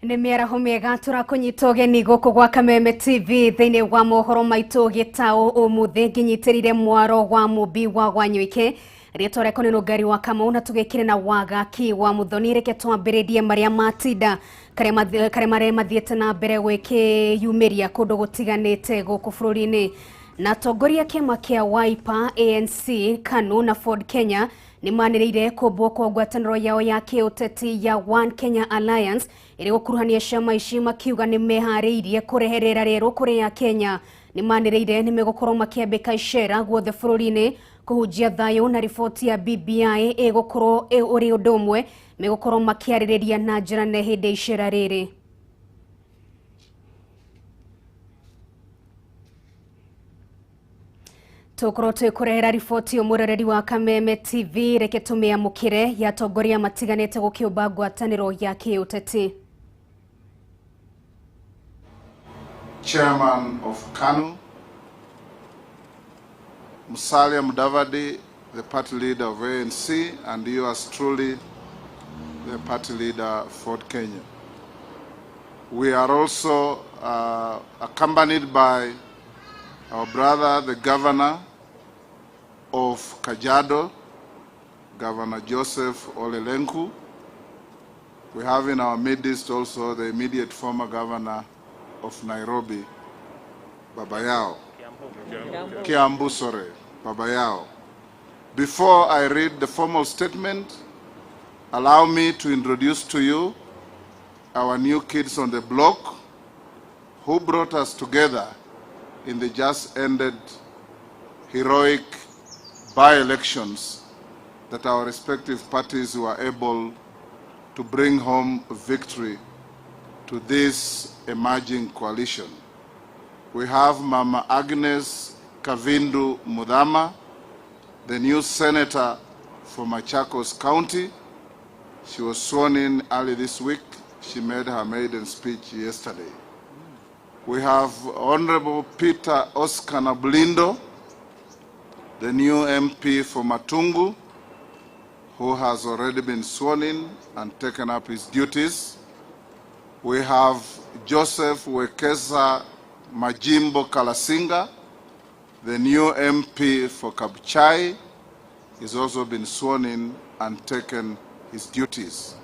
Nĩ mĩaraho mĩega tũrakũnyita ũgeni gũkũ gwa Kameme TV thĩinĩ wa mohoro maitũ gĩtaũ ũmũthĩ nginyitĩrire mwaro wa Mũmbi wa Wanyuike rĩtwa rĩakwa nĩ Nũngari wa Kamau na tũgĩkire na Wagaki wa Muthoni. Reke twambĩrĩrie marĩa matinda karĩa marĩa mathiĩte na mbere gwĩkĩyumĩria kũndũ gũtiganĩte gũkũ bũrũri-inĩ. Na atongoria kĩama kĩa Wiper, ANC, KANU na Ford Kenya nĩ manĩrĩire kũmbwo kwa ngwatanĩro yao ya kĩũteti ya One Kenya Alliance ĩrĩ gũkuruhania ciama ici makiuga nĩ meharĩirie kũrehe rĩera rĩerũ kũrĩ Kenya. Nĩ manĩrĩire nĩ megũkorwo makĩambĩka icera guothe bũrũri-inĩ kũhunjia thayũ na riboti ya BBI ĩgũkorwo ũrĩ ũndũ ũmwe megũkorwo makĩarĩrĩria na njĩra nene hĩndĩ ya icera rĩrĩ. Tũkorwo twĩkũrehera riboti ũmũroreri wa Kameme TV reke tũmĩamũkĩre ya atongoria matiganĩte gũkĩũmba ngwatanĩro ya kĩũteti. Chairman of KANU, Musalia Mudavadi, the party leader of ANC, and yours truly, the party leader Ford Kenya. We are also accompanied by our brother, the governor of Kajiado, Governor Joseph Ole Lenku. We have in our midst also the immediate former governor of Nairobi, Baba Yao. Kiambu, sorry, Baba Yao. Before I read the formal statement, allow me to introduce to you our new kids on the block who brought us together in the just ended heroic by-elections that our respective parties were able to bring home victory to this emerging coalition. We have Mama Agnes Kavindu Muthama, the new senator for Machakos County. She was sworn in early this week. She made her maiden speech yesterday. We have Honorable Peter Oscar Nabulindo, the new MP for Matungu, who has already been sworn in and taken up his duties. We have Joseph Wekesa Majimbo Kalasinga, the new MP for Kabuchai. He's also been sworn in and taken his duties.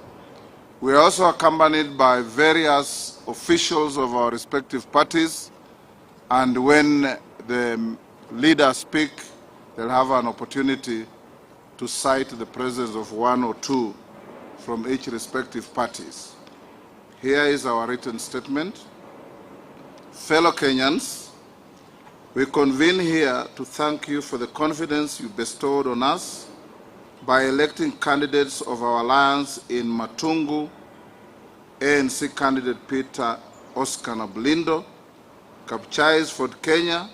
We are also accompanied by various officials of our respective parties, and when the leaders speak, they'll have an opportunity to cite the presence of one or two from each respective parties. Here is our written statement. Fellow Kenyans, we convene here to thank you for the confidence you bestowed on us by electing candidates of our alliance in Matungu, ANC candidate Peter Oscar Nabulindo, Kabuchai's Ford Kenya,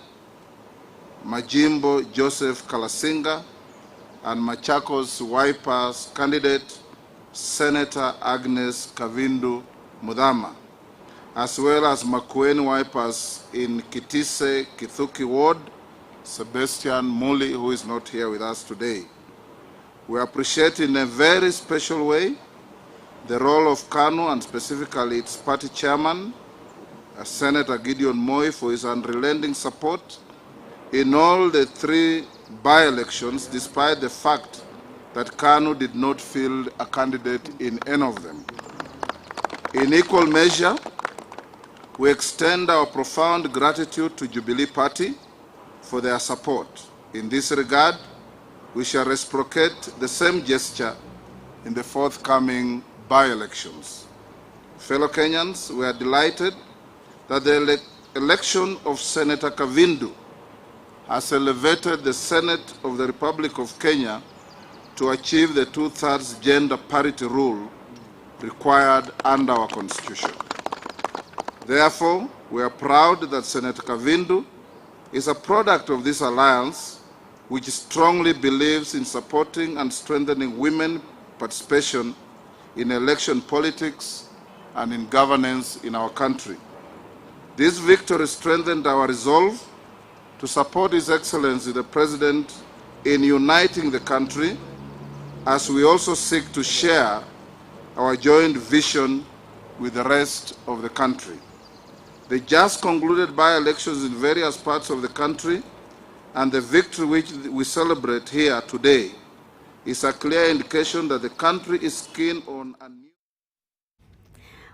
Majimbo Joseph Kalasinga, and Machakos Wipers candidate Senator Agnes Kavindu Muthama, as well as Makueni Wipers in Kitise Kithuki Ward, Sebastian Muli, who is not here with us today. We appreciate in a very special way the role of KANU and specifically its party chairman, Senator Gideon Moi, for his unrelenting support in all the three by-elections, despite the fact that KANU did not field a candidate in any of them. In equal measure, we extend our profound gratitude to Jubilee Party for their support. In this regard, we shall reciprocate the same gesture in the forthcoming by-elections. Fellow Kenyans, we are delighted that the election of Senator Kavindu has elevated the Senate of the Republic of Kenya to achieve the two-thirds gender parity rule required under our Constitution. Therefore, we are proud that Senator Kavindu is a product of this alliance, which strongly believes in supporting and strengthening women participation in election politics and in governance in our country. This victory strengthened our resolve to support His Excellency the President in uniting the country, as we also seek to share our joint vision with the rest of the country. The just concluded by-elections in various parts of the country and the victory which we celebrate here today is a clear indication that the country is keen on a new.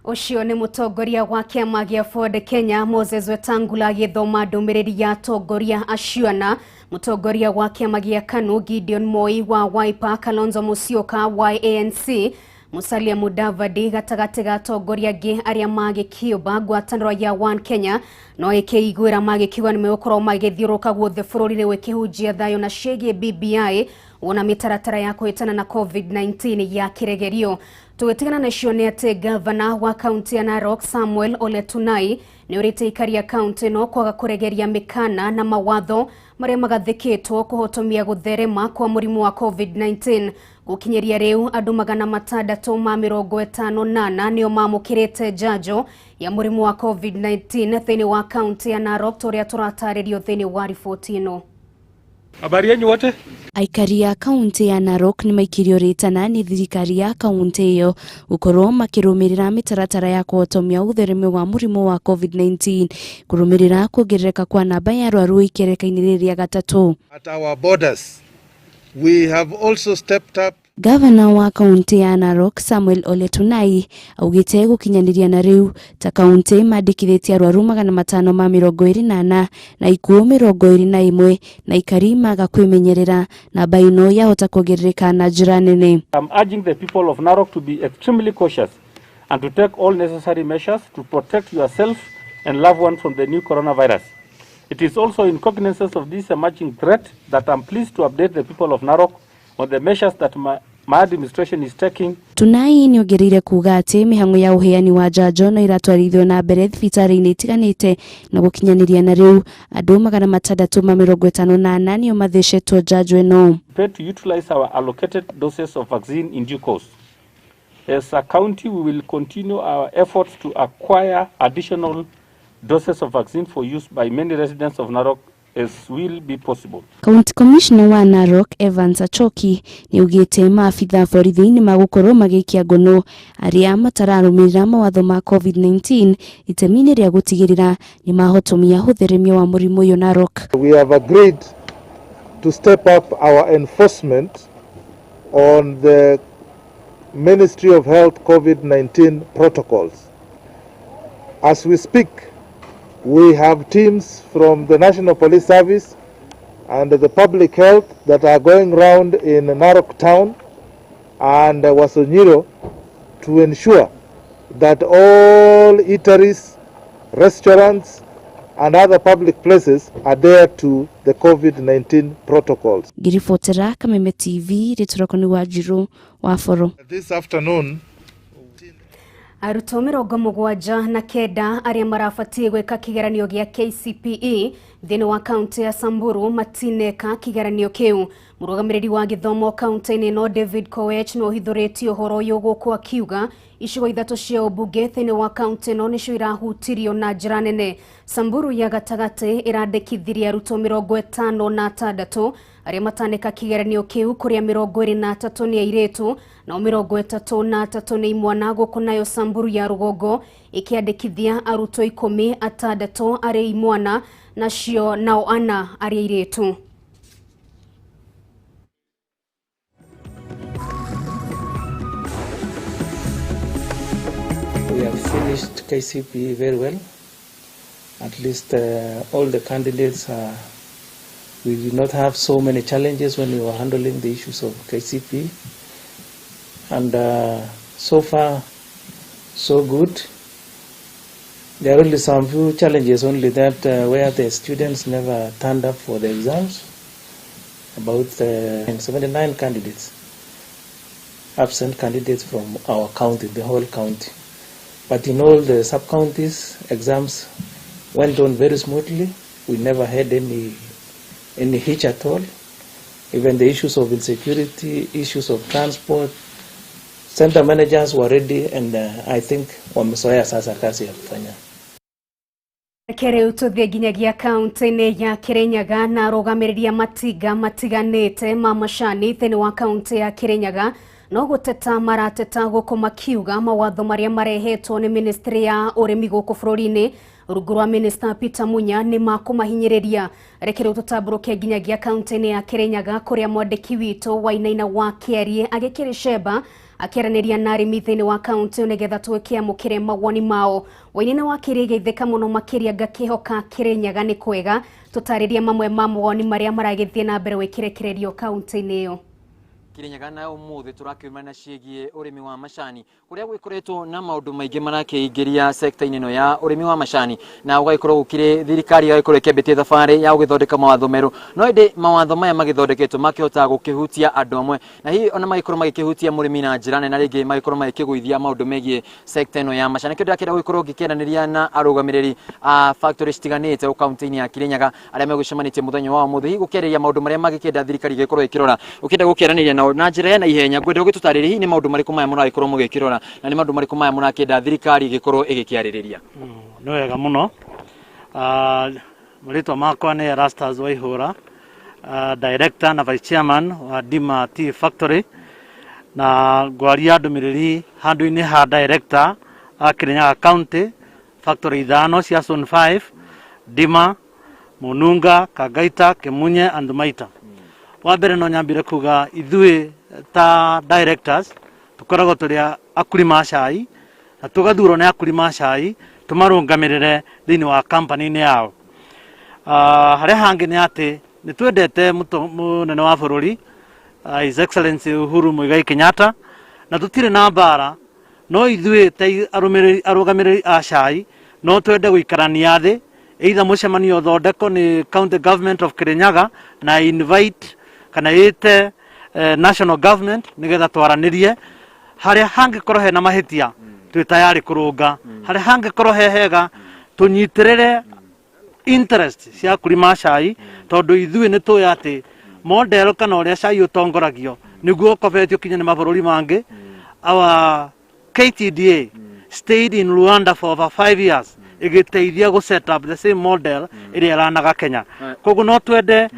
Ũcio nĩ mũtongoria wa kĩama gĩa Ford Kenya Moses Wetangula agĩthoma ndũmĩrĩri ya atongoria acio ana. Mũtongoria wa kĩama gĩa KANU Gideon Moi wa Wiper, Kalonzo Musyoka wa ANC, Musalia Mudavadi gatagatĩ ga atongoria angĩ arĩa magĩkĩũmba ngwatanĩro ya One Kenya no ĩkĩiguĩra magĩkiuga nĩ megũkorwo magĩthiũrũrũka guothe bũrũri-inĩ gũkĩhunjia thayũ na ciĩgiĩ BBI wona mĩtaratara ya kũhĩtana na COVID-19 ya kĩregerio. Tũgĩtigana nacio nĩ atĩ gavana wa kaunti ya Narok Samuel Ole Tunai nĩ ũrĩte ikaria kaunti ĩno kwaga kũregeria mĩkana na mawatho marĩa magathĩkĩtwo kũhotomia gũtherema kwa mũrimũ wa COVID-19. Gũkinyĩria rĩu andũ 654 nĩo mamũkĩrĩte njanjo ya mũrimũ wa COVID-19 thĩinĩ wa kaunti ya Narok, tũrĩa tũratarĩrio thĩinĩ wa riboti ĩno. Habari yenu wote. Aikari a kaunti ya Narok nĩ maikirio rĩtana nĩ thirikari ya kaunti ĩyo gũkorwo makĩrũmĩrĩra mĩtaratara ya kũhotomia ũtheremio wa mũrimũ wa COVID-19 kũrũmĩrĩra kuongerereka kwa namba ya arwaru ikereka-inĩ rĩrĩ rĩa gatatũ. At our borders, we have also stepped up. Gavana wa kaunti ya Narok Samuel Ole Tunai augĩte gũkinyanĩria na rĩu ta kaunti mandĩkithĩtie arwaru 524 na ikuũ 21 na ikari maga kwĩmenyerera namba ĩno yahota kuongerereka na njĩra nene. I'm urging the people of Narok to be extremely cautious and to take all necessary measures to protect yourself and loved ones from the new coronavirus. It is also in cognizance of this emerging threat that I'm pleased to update the people of Narok on the measures that my administration is taking. Tunai nĩongereire kuga atĩ mĩhang'o ya ũheani wa njanjo no ĩratwarithio na mbere thibitarĩ-inĩ itiganĩte na gũkinyanĩria na rĩu andũ 654 nĩo mathecetwo njanjo ĩno. Prepare to utilize our allocated doses of vaccine in due course. As a county, we will continue our efforts to acquire additional doses of vaccine for use by many residents of Narok as will be possible. County Commissioner wa Narok Evans Achoki nĩaugĩte maabitha borithi nĩmagũkorwo magĩikia ngono arĩa matararũmĩrĩra mawatho ma COVID-19 itemi-inĩ rĩa gũtigĩrĩra nĩmahotomia ũtheremia wa mũrimũ ũyũ Narok. We have agreed to step up our enforcement on the Ministry of Health COVID-19 protocols. As we speak, we have teams from the National Police Service and the Public Health that are going round in Narok Town and Wasonyiro to ensure that all eateries, restaurants and other public places adhere to the COVID-19 protocols. Ngiribotera Kameme TV, rĩtwa nĩ Wanjiru wa Boro. This afternoon, arutwo 79 arĩa marabatiĩ gwĩka kĩgeranio gĩa KCPE thĩinĩ wa kaunti ya Samburu matineka kĩgeranio kĩu. Mũrũgamĩrĩri wa gĩthomo kaunti-inĩ ĩno David Koech no ũhithũrĩtie ũhoro ũyũ gũkũ akiuga icigo ithatũ cia ũmbunge thĩinĩ wa kaunti ĩno nĩcio irahutirio na njĩra nene. Samburu ya gatagatĩ ĩrandĩkithirie arutwo 56 arĩa mataneka kĩgeranio kĩu, kũrĩa 23 nĩ airĩtu nao 33 nĩ imwana, gũkũ nayo Samburu ya rũgongo ĩkĩandĩkithia arutwo 16 arĩa imwana nacio nao 4 arĩa airĩtu. We have finished KCPE very well. At least all the candidates, we did not have so many challenges when we were handling the issues of KCPE. And so far, so good. There are only some few challenges only that where the students never turned up for the exams. About 79 candidates, absent candidates from our county, the whole county. But in all the sub-counties, exams went on very smoothly. We never had any hitch at all. Even the issues of insecurity, issues of transport, center managers were ready, and I think wamezoea sasa kazi ya kufanya. Reke tuthiĩ nginyagia kaunti-inĩ ya Kirinyaga na arũgamĩrĩri a matinga matiganĩte ma macani thĩinĩ wa kaunti ya Kirinyaga No guteta marateta guku makiuga mawatho maria marehetwo ni ministry ya urimi guku bururi-ini rungu rwa Minister Peter Munya ni makumahinyiriria. Reke riu tutamburuke nginyagia kaunti-ini ya Kirinyaga kuria mwandiki witu Wainaina wa Kiarie agikiri Sheba akĩaranĩria na arĩmi thĩinĩ wa kaunti ĩyo nĩgetha twĩkĩamũkĩre mawoni mao. Wainaina wa Kiarie geithĩka mũno makĩria ngakĩhoka Kirinyaga nĩ kwega. Tũtarĩrie mamwe ma mawoni marĩa maragĩthiĩ na mbere gwĩkĩrekererio kaunti-inĩ ĩyo. Kirinyaga na umuthi turakiumana ciĩgiĩ ũrĩmi wa macani kuria gwikoretwo na maundu maingi marakĩingĩria sekta-inĩ ĩno ya ũrĩmi wa macani na ũgagĩkorwo gũkĩrĩ thirikari ĩgagĩkorwo ĩkĩambĩtie thabarĩ ya gũgĩthondeka mawatho merũ, no ĩndĩ mawatho maya magĩthondeketwo makĩhota gũkĩhutia andũ amwe na hihi ona magĩkorwo magĩkĩhutia mũrĩmi na njĩra nene na rĩngĩ magĩkorwo magĩkĩgũithia maũndũ megiĩ sekta ĩno ya macani. Nĩkĩo ndĩrakĩenda gũgĩkorwo ngĩkĩaranĩria na arũgamĩrĩri a factory citiganĩte kaunti-inĩ ya Kirinyaga arĩa megũcemanĩtie mũthenya wa ũmũthĩ hihi gũkĩarĩria maũndũ marĩa magĩkĩenda thirikari ĩgĩkorwo ĩkĩrora. Ũkĩenda gũkĩaranĩria na njĩra ya naihenya ngwenda ũgĩtũtarĩrie hihi nĩ maũndũ marĩkũ maya mũragĩkorwo mũgĩkĩrora na nĩ maũndũ marĩkũ maya mũrakĩenda thirikari ĩgĩkorwo ĩgĩkĩarĩrĩria? Nĩ wega mũno. Marĩtwa makwa nĩ Erastus Waihũra, director na vice chairman wa Dima Tea Factory, na ngwaria ndũmĩrĩri handũ-inĩ ha director a Kirinyaga County factory ithano cia Zone 5, Dima, Mununga, Kagaita, Kimunye and Maita. Wa mbere no nyambire kuga ithuĩ ta directors tukoragwo tũrĩ akulima a cai na tũgathurwo nĩ akulima a cai tũmarũngamĩrĩre thĩinĩ wa company-inĩ yao. Harĩa hangĩ nĩ atĩ nĩ twendete mũnene wa bũrũri, His Excellency Uhuru Muigai Kenyatta, na tũtirĩ na mbara, no ithuĩ ta arũgamĩrĩri a cai no twende gũikarania thĩ, either mũcemanio ũthondekwo nĩ County Government of Kirinyaga na invite kana ĩte national government nigetha twaranirie haria hangikorwo hena mahitia twi tayari kurunga, haria hangikorwo he hega tunyitirire interest cia kulima cai tondu ithuĩ nĩ tũĩ atĩ model kana ũrĩa cai ũtongoragio nĩguo ũkobetio kinya nĩ mabũrũri mangĩ. Our KTDA stayed in Rwanda for over 5 years ĩgĩteithia gũ set up the same model ĩrĩa ĩranaga Kenya. Koguo no twende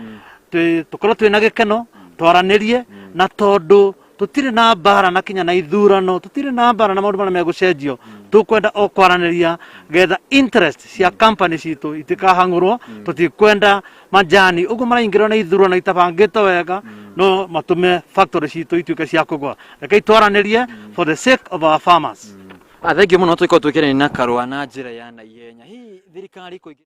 tukorwo twĩna gĩkeno twaranĩrie, na tondu tutire na mbara na kinya na ithurano, tutire na mbara na maundu maria megucenjio, tukwenda o kwaranĩria getha interest cia company citu itikahang'urwo. Tutikwenda majani uguo maraingĩrwo na ithurano itabangĩtwo wega no matume factory citu ituĩke cia kũgwa. Rekei twaranĩrie for the sake of our farmers. Thank you mũno. Tũkorwo twĩkĩrĩria na karũa na njĩra ya naihenya hihi thirikari kũingĩra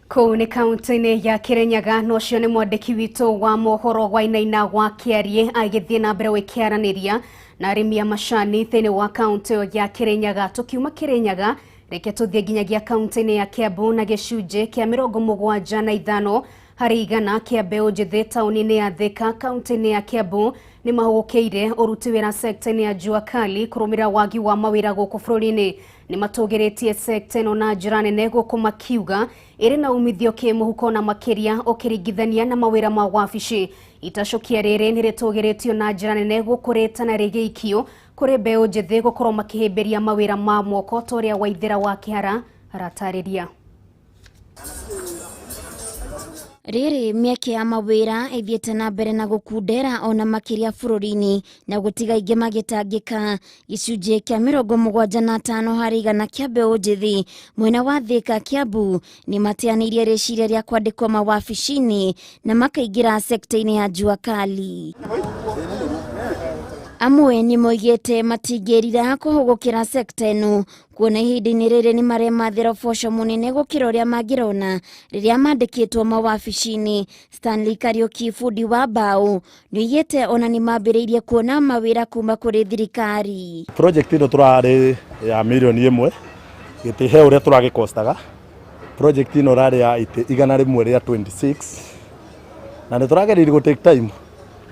kũu nĩ kaunti-inĩ ya Kirinyaga. Na ũcio nĩ mwandĩki witũ wa mohoro Wainaina wa Kĩarie agĩthiĩ na mbere gwĩkĩaranĩria na arĩmi a macani thĩinĩ wa kaunti ĩyo ya Kirinyaga. Tũkiuma Kirinyaga reke tũthiĩ nginyagia kaunti-inĩ ya Kiambu na gĩcunjĩ kĩa 75 harĩ igana kĩa mbeũ njĩthĩ taũni-inĩ ya Thika kaunti-inĩ ya Kiambu nĩ mahũgũkĩire ũruti wĩra sekta-inĩ ya jua kali kũrũmĩrĩra wagi wa mawĩra gũkũ bũrũri-inĩ. Nĩ matũgĩrĩtie sekta ĩno na njĩra nene gũkũ makiuga ĩrĩ na umithio kĩmũhuko na makĩria ũkĩringithania na mawĩra ma wabici. Itacũkia rĩrĩ nĩ rĩtũgĩrĩtio na njĩra nene gũkũ rĩtana rĩgĩikio kũrĩ mbeũ njĩthĩ gũkorwo makĩhĩmbĩria mawĩra ma moko ta ũrĩa Waithĩra wa Kĩhara aratarĩria. Rĩrĩ mĩeke ya mawĩra ĩthiĩte na mbere na gũkundera ona makĩria bũrũri-inĩ na gũtiga aingĩ magĩtangĩka. Gĩcunjĩ kĩa 75 harĩ igana kĩa mbeũ njĩthĩ mwena wa Thika Kiambu nĩ mateanĩirie rĩciria rĩa kwandĩkwo mawabici-inĩ na makaingĩra sekta-inĩ ya jua kali. Amwe nĩ moigĩte matingĩrira kũhũgũkĩra sekta ĩno kuona ihinda-inĩ rĩrĩ nĩ maremathĩra ũboco mũnene gũkĩra ũrĩa mangĩrona rĩrĩa mandĩkĩtwo mawabici-inĩ. Stanley Kariuki bundi wa mbaũ nĩoigĩte ona nĩ mambĩrĩirie kuona mawĩra kuma kũrĩ thirikari. Project ĩno tũrarĩ ya mirioni 1 gĩtĩ he ũrĩa tũragĩkostaga. Project ĩno rarĩ ya itĩ 126 na nĩ tũrageririe gũ take time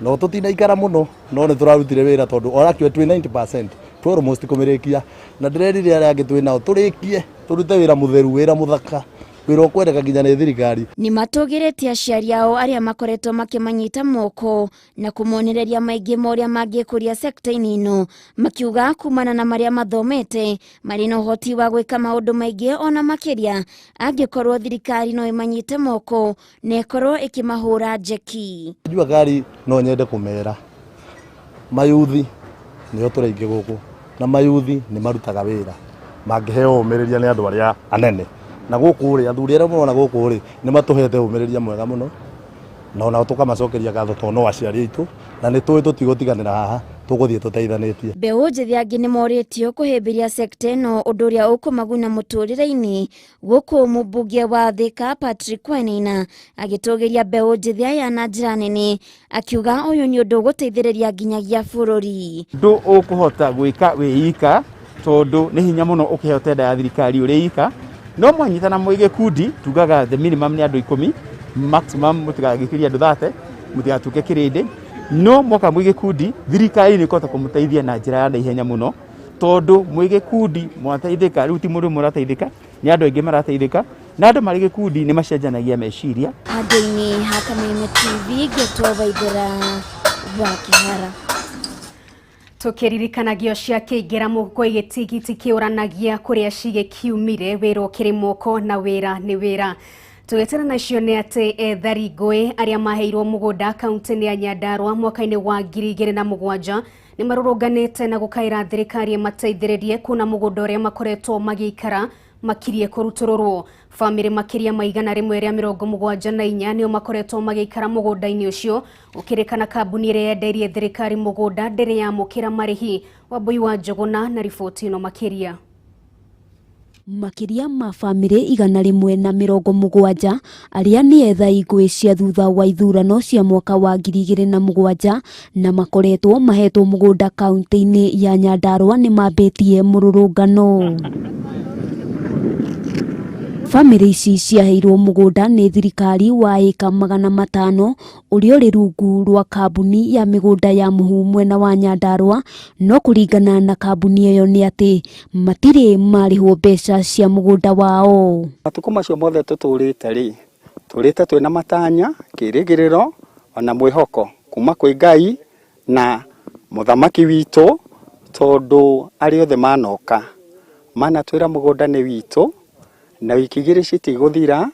no tũtinaikara mũno no nĩ tũrarutire wĩra tondũ orakĩo twĩ 90% twĩ almost kũmĩrĩkia, na ndĩrerire arĩa angĩ twĩ nao tũrĩkie tũrute wĩra mũtheru, wĩra mũthaka, wĩra ũkwendeka nginya nĩ thirikari. Nĩ matũgĩrĩtie aciari ao arĩa makoretwo makĩmanyita moko na kũmonereria maingĩ ma ũrĩa mangĩkũria sekta-inĩ ĩno, makiuga kumana na marĩa mathomete marĩ na ũhoti wa gwĩka maũndũ maingĩ ona makĩria angĩkorwo thirikari no ĩmanyite moko na ĩkorwo ĩkĩmahũra njeki. Jua kali no nyende kũmera Mayuthi nĩo tũrĩ aingĩ gũkũ na mayuthi nĩ marutaga wĩra mangĩheo ũmĩrĩria nĩ andũ arĩa anene na gũkũ rĩ athuri arĩa mũrona gũkũ rĩ nĩ matũhete ũmĩrĩria mwega mũno na onao tũkamacokeria ngatho tondũ no aciari aitũ na nĩ tũĩ tũtigũtiganĩra haha tũgũthiĩ tũteithanĩtie. Mbeũ njĩthĩ angĩ nĩ morĩtio kũhĩmbĩria sekta ĩno ũndũ ũrĩa ũkũmaguna mũtũrĩre-inĩ gũkũ mũmbunge wa Thika Patrick Wainaina agĩtũgĩria mbeũ njĩthĩ aya na njĩra nene akiuga ũyũ nĩ ũndũ ũgũteithĩrĩria nginyagia bũrũri. Ũndũ ũkũhota gwĩka wĩ ika tondũ nĩ hinya mũno ũkĩheo tenda ya thirikari ũrĩ ika no mwanyitana mwĩ gĩkundi tugaga the minimum nĩ andũ 10 maximum mũtigagĩkĩrie andũ 30 mũtigatuĩke kĩrĩndĩ no mwoka mwĩ gĩkundi thirikari nĩ ĩkũhota kũmũteithia na njĩra ya naihenya mũno tondũ mwĩ gĩkundi mwateithĩka rĩu ti mũndũ ũmwe ũrateithĩka nĩ andũ aingĩ marateithĩka na andũ marĩ gĩkundi nĩ macenjanagia meciria. Handũ-inĩ ha Kameme TV ngĩtwo Waithera wa Kĩhara. Tukĩririkanagio cia kĩingĩra mũhuko igĩtigiti kĩũranagia kũrĩa cigĩkiumire wĩra ũkĩrĩ moko na wĩra nĩ wĩra. Tũgĩtana nacio nĩ atĩ ethari ngũĩ arĩa maheirwo mũgũnda kaunti-inĩ ya Nyandarua mwaka-inĩ wa 2007 nĩ marũrũnganĩte na gũkaĩra thirikari ĩmateithĩrĩrie kuona mũgũnda ũrĩa makoretwo magĩikara makirie kũrutũrũrwo. Bamĩrĩ makĩria ma 174 nĩo makoretwo magĩikara mũgũnda-inĩ ũcio ũkĩrĩkana kambuni ĩrĩa yendeirie thirikari mũgũnda ndĩrĩ yamũkĩra marĩhi. Wambui wa Njũgũna na riboti ĩno makĩria. Makĩria ma bamĩrĩ 170 arĩa nĩ ethari ngũĩ cia thutha wa ithurano cia mwaka wa 2007 na makoretwo mahetwo mũgũnda kaunti-inĩ ya Nyandarua nĩ mambĩtie mũrũrũngano. Bamĩrĩ ici ciaheirwo mũgũnda nĩ thirikari wa ĩka 500 ũrĩa ũrĩ rungu rwa kambuni ya mĩgũnda ya Mũhu mwena wa Nyandarua no kũringana na kambuni ĩyo nĩ atĩ matirĩ marĩhwo mbeca cia mũgũnda wao. Matukũ macio mothe tũtũrĩte rĩ tũrĩte twĩna matanya kĩrĩgĩrĩro ona mwĩhoko kuma kwĩ Ngai na mũthamaki witũ tondũ arĩa othe manoka manatwĩra mũgũnda nĩ witũ na wiki igĩrĩ citigũthira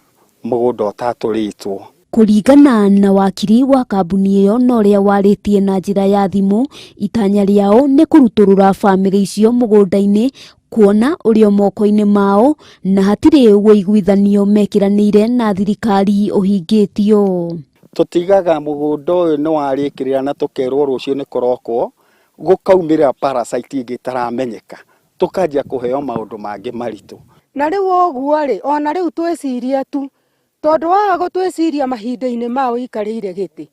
mũgũnda ũtatũrĩtwo. Kũringana na wakiri wa kambuni ĩyo na ũrĩa warĩtie na njĩra ya thimũ itanya rĩao nĩ kũrutũrũra bamĩrĩ icio mũgũnda-inĩ kuona ũrĩ moko-inĩ mao na hatirĩ ũiguithanio mekĩranĩire na thirikari ũhingĩtio. Tũtigaga mũgũnda ũyũ nĩ warĩkĩrĩra na tũkerwo rũciũ nĩ kũrokwo gũkaumĩra parasite ĩngĩ ĩtaramenyeka tũkanjia kũheo maũndũ mangĩ maritũ. Na rĩu ũguo rĩ ona rĩu twĩcirie tu tondũ waga gũtwĩciria mahinda-inĩ ma ũikarĩire gĩtĩ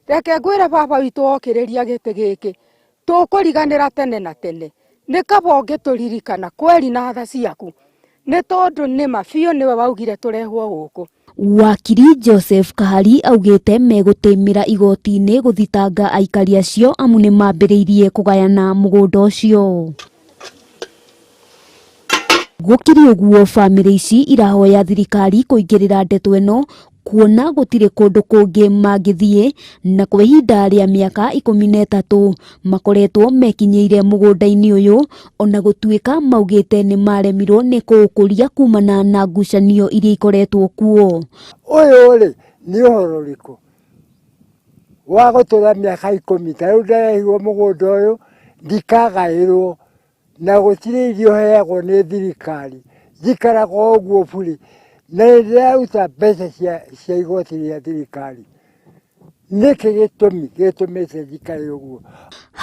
reke ngwĩre baba witũ okĩrĩria gĩtĩ gĩkĩ tũkũriganĩra tene na tene nĩ kaba ũngĩtũririkana kweri na tha ciaku nĩ tondũ nĩma biũ nĩwe waugire tũrehwo gũkũ. Wakiri Joseph Kahari augĩte megũtĩmĩra igoti-inĩ gũthitanga aikari acio amu nĩ mambĩrĩirie kũgayana mũgũnda ũcio. Gũkĩrĩ ũguo bamĩrĩ ici irahoya thirikari kũingĩrĩra ndeto ĩno kuona gũtirĩ kũndũ kũngĩ mangĩthiĩ na kwa ihinda rĩa mĩaka 13 makoretwo mekinyĩire mũgũnda-inĩ ũyũ ona gũtuĩka maugĩte nĩ maremirwo nĩ kũũkũria kumana na ngucanio iria ikoretwo kuo. Ũyũ rĩ nĩ ũhoro ũrĩkũ wa gũtũra mĩaka 10 ta rĩu ndarehirwo mũgũnda ũyũ ndikagaĩrwo na gũtirĩ irio heagwo nĩ thirikari njikaraga ũguo bure na ndĩraruta mbeca cia igoti rĩa thirikari nĩkĩ gĩtũmi gĩtũmĩte njikare ũguo.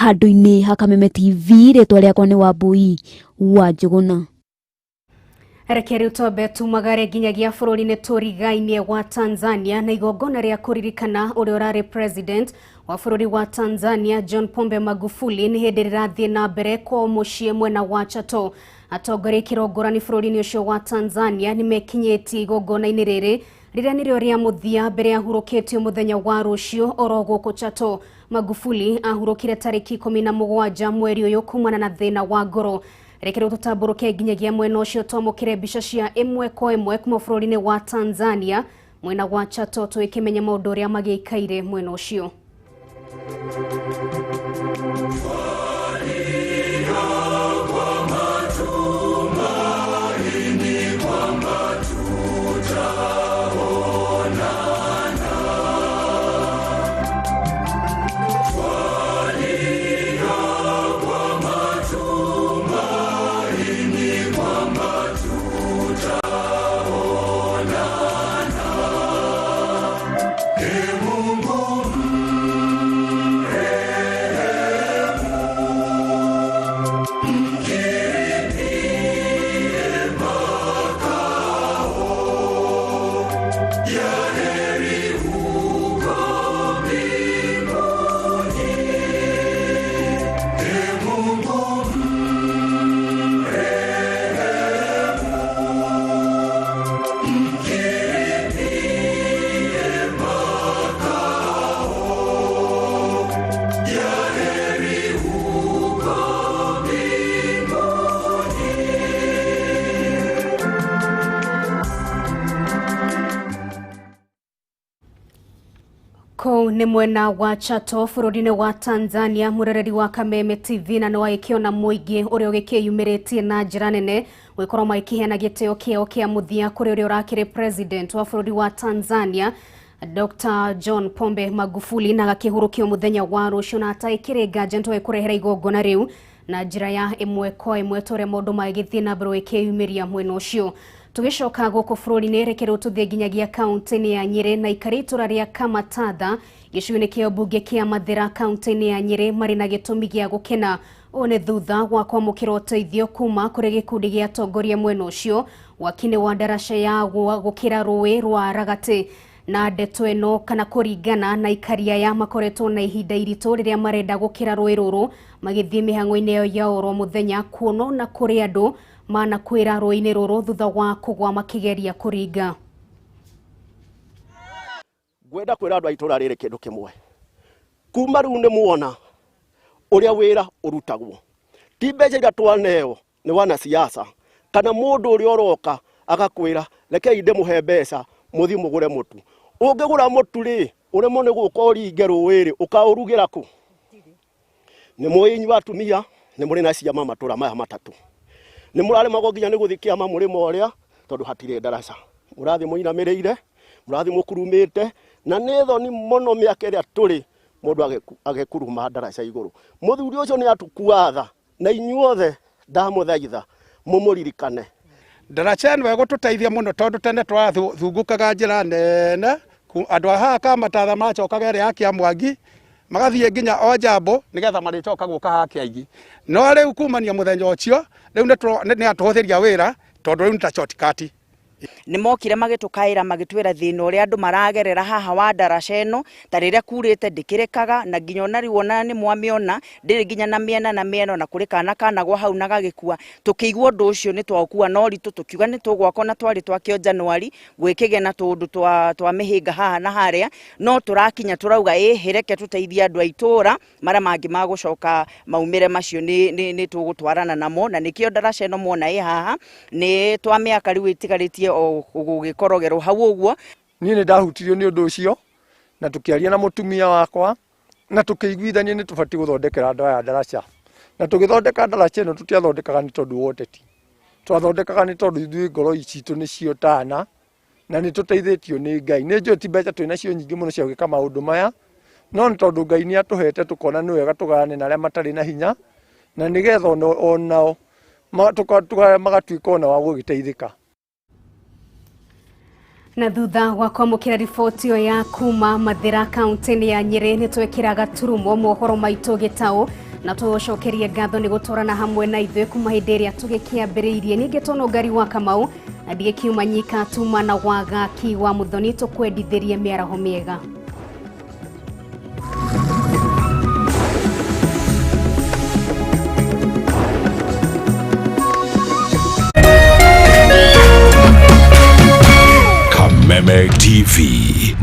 Handũ-inĩ ha Kameme TV rĩtwa rĩakwa nĩ Wambui wa Njũgũna. Reke rĩu twambe tumagare nginyagia bũrũri-inĩ tũrigainie wa Tanzania na igongona rĩa kũririkana ũrĩa ũrarĩ president wa bũrũri wa Tanzania John Pombe Magufuli nĩ hĩndĩ rĩrathiĩ na mbere kwao mũciĩ mwena wa Chato. Atongoria kĩrongorani bũrũri-inĩ ũcio wa Tanzania nĩ mekinyĩtie igongona-inĩ rĩrĩ rĩrĩa nĩrĩo rĩa mũthia mbere ya ahurũkĩtio mũthenya wa rũciũ oro gũkũ Chato. Magufuli ahurũkire tarĩki 17 mweri ũyũ kumana na thĩna wa ngoro. Reke rĩu tũtambũrũke nginyagia mwena ũcio twamũkĩre mbica cia ĩmwe kwa ĩmwe kuma bũrũri-inĩ wa Tanzania mwena wa Chato tũgĩkĩmenya maũndũ ũrĩa magĩikaire mwena ũcio. Kũu nĩ mwena wa Chato bũrũri-inĩ wa Tanzania, mũrereri wa Kameme TV na nĩ wagĩkĩona mũingĩ ũrĩa ũgĩkĩyumĩrĩtie na njĩra nene gũgĩkorwo magĩkĩheana gĩtĩo kĩao kĩa mũthia kũrĩ ũrĩa ũrakĩrĩ president wa bũrũri wa Tanzania Dr. John Pombe Magufuli, na agakĩhurũkio mũthenya wa rũciũ, na ataĩkĩrĩ nganja nĩtũgĩkũrehera igongona rĩu na njĩra ya ĩmwe kwa ĩmwe ta ũrĩa maũndũ magĩgĩthiĩ na mbere ũgĩkĩyumĩria mwena ũcio. Tũgĩcoka gũkũ bũrũri-inĩ, reke rĩu tũthiĩ nginyagia kaunti-inĩ ya Nyĩrĩ na ikarĩ itũra rĩa Kamatatha gĩcigo-inĩ kĩa mbunge kĩa Mathĩra kaunti-inĩ ya Nyĩrĩ marĩ na gĩtũmi gĩa gũkena. Ũũ nĩ thutha wa kwamũkĩra ũteithio kuma kũrĩ gĩkundi gĩa atongoria mwena ũcio wakinĩ wa ndaraca ya gũkĩra rũĩ rwa Ragatĩ. Na ndeto ĩno kana kũringana na ikaria ya makoretwo na ihinda iritũ rĩrĩa marenda gũkĩra rũĩ rũrũ magĩthiĩ mĩhang'o-inĩ yao ya oro mũthenya, kuona na kũrĩ andũ manakwĩra rũĩ-inĩ rũrũ thutha wa kũgwa makĩgeria kũringa. Ngwenda kwĩra andũ a itũra rĩrĩ kĩndũ kĩmwe, kuma rĩu nĩ muona ũrĩa wĩra ũrutagwo, ti mbeca iria twaneo nĩ wanasiasa kana mũndũ ũrĩa ũroka agakwĩra rekei ndĩmũhe mbeca mũthiĩ mũgũre mũtu. Ũngĩgũra mũtu rĩ, ũremwo nĩ gũka ũringe rũĩ rĩ, ũkaũrugĩra kũ? Nĩ mũĩ inyuĩ atumia nĩ mũrĩ na ciama matũra maya matatũ, nĩ mũraremagwo nginya nĩ gũthiĩ kĩama mũrĩmo ũrĩa tondũ hatirĩ ndaraca, mũrathiĩ mũinamĩrĩire, mũrathiĩ mũkurumĩte, na nĩ thoni mũno mĩaka ĩrĩa tũrĩ mũndũ agĩkuruma ndaraca igũrũ. Mũthuri ũcio nĩ atukua tha, na inyuothe ndamũthaitha mũmũririkane. Ndaraca ĩno ĩgũtũteithia mũno tondũ tene twathungũkaga njĩra nene, andũ a haha Kamatatha macokaga ĩrĩa ya Kĩamwangi magathiĩ nginya o Njambo nĩgetha marĩcoka gũka haha Kĩaigi. No rĩu kumania mũthenya ũcio rĩu nĩ atũhũthĩria wĩra tondũ rĩu nĩ ta shortcut. Nĩ mokire magĩtũkaĩra magĩtwĩra thĩna ũrĩa andũ maragerera haha wa ndaraca ĩno, ta rĩrĩa kurĩte ndĩkĩrĩkaga, na nginya ona rĩu ona nĩ mwamĩona ndĩrĩ nginya na mĩena na mĩena, ona kũrĩ kana kanagwa hau na gagĩkua. Tũkĩigua ũndũ ũcio nĩ twaũkua na ũritũ, tũkiuga nĩ tũgwaka, ona twarĩ twakĩo Januari gwĩkĩgĩa na tũũndũ twa mĩhĩnga haha na harĩa, no tũrakinya tũrauga ĩhĩ reke tũteithie andũ a itũũra, marĩa mangĩ magũcoka maumĩre macio nĩ tũgũtwarana namo, na nĩkĩo ndaraca ĩno mwona ĩ haha nĩ twamĩaka rĩu ĩtigarĩtie o gũgĩkorogerwo hau ũguo. Niĩ nĩ ndahutirio nĩ ũndũ ũcio na tũkĩaria na mũtumia wakwa na tũkĩiguithania nĩ tũbatiĩ gũthondekera andũ aya ndaraca, na tũgĩthondeka ndaraca ĩno tũtiathondekaga nĩ tondũ wa ũteti, twathondekaga nĩ tondũ ithuĩ ngoro citũ nĩcio tana na nĩ tũteithĩtio nĩ Ngai. Nĩ njũĩ ti mbeca twĩ nacio nyingĩ mũno cia gwĩka maũndũ maya, no nĩ tondũ Ngai nĩ atũhete tũkona nĩ wega tũgayane na arĩa matarĩ na hinya, na nĩgetha onao magatuĩka ona wa gũgĩteithĩka. Na thutha wa kwamũkĩra riboti ĩyo ya kuma Mathĩra kaunti-inĩ ya Nyĩrĩ, nĩ twekĩra gaturumo mohoro maitũ gĩtaũ na tũcokerie ngatho nĩ gũtwarana hamwe na ithuĩ kuma hĩndĩ ĩrĩa tũgĩkĩambĩrĩirie. Ningĩ tona ũngari wa Kamau na ndigĩkiuma nyika tuma na wagaki wa Muthoni tũkwendithĩrie mĩaraho mĩega. Kameme TV,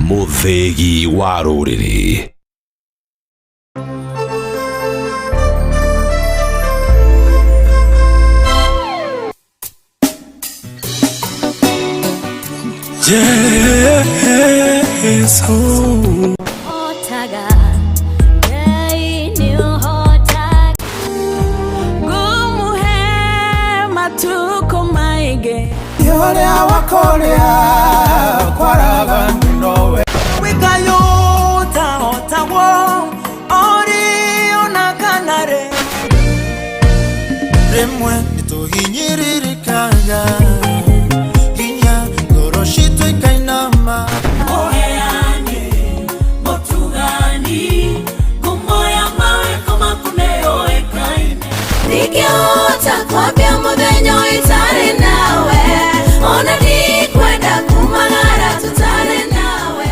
mũthĩgi wa rũrĩrĩ. Jesu. Otaga, Ngai nĩ ũhotaga. Ngũmũhe matukũ maingĩ. Ũrĩa wakũrĩa kwaraga nowe. Wĩkayũta otagwo, ũrĩ ona kana rĩ. Rĩmwe nĩtũhinyĩrĩrĩkaga, nginya ngoro citũ ikainama. Mũheani, mũtugani, ngumo ya mawĩko maku nĩyũĩkaine. Ndingĩhota kwambia mũthenya ĩtarĩ nawe, ona ndikwenda kumagara tũtarĩ nawe.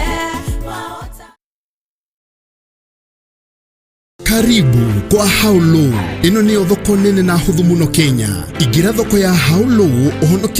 Karibu kwa Haulow. Ĩno nĩyo thoko nene na hũthũ mũno Kenya. Ingĩra thoko ya Haulow ũhonokie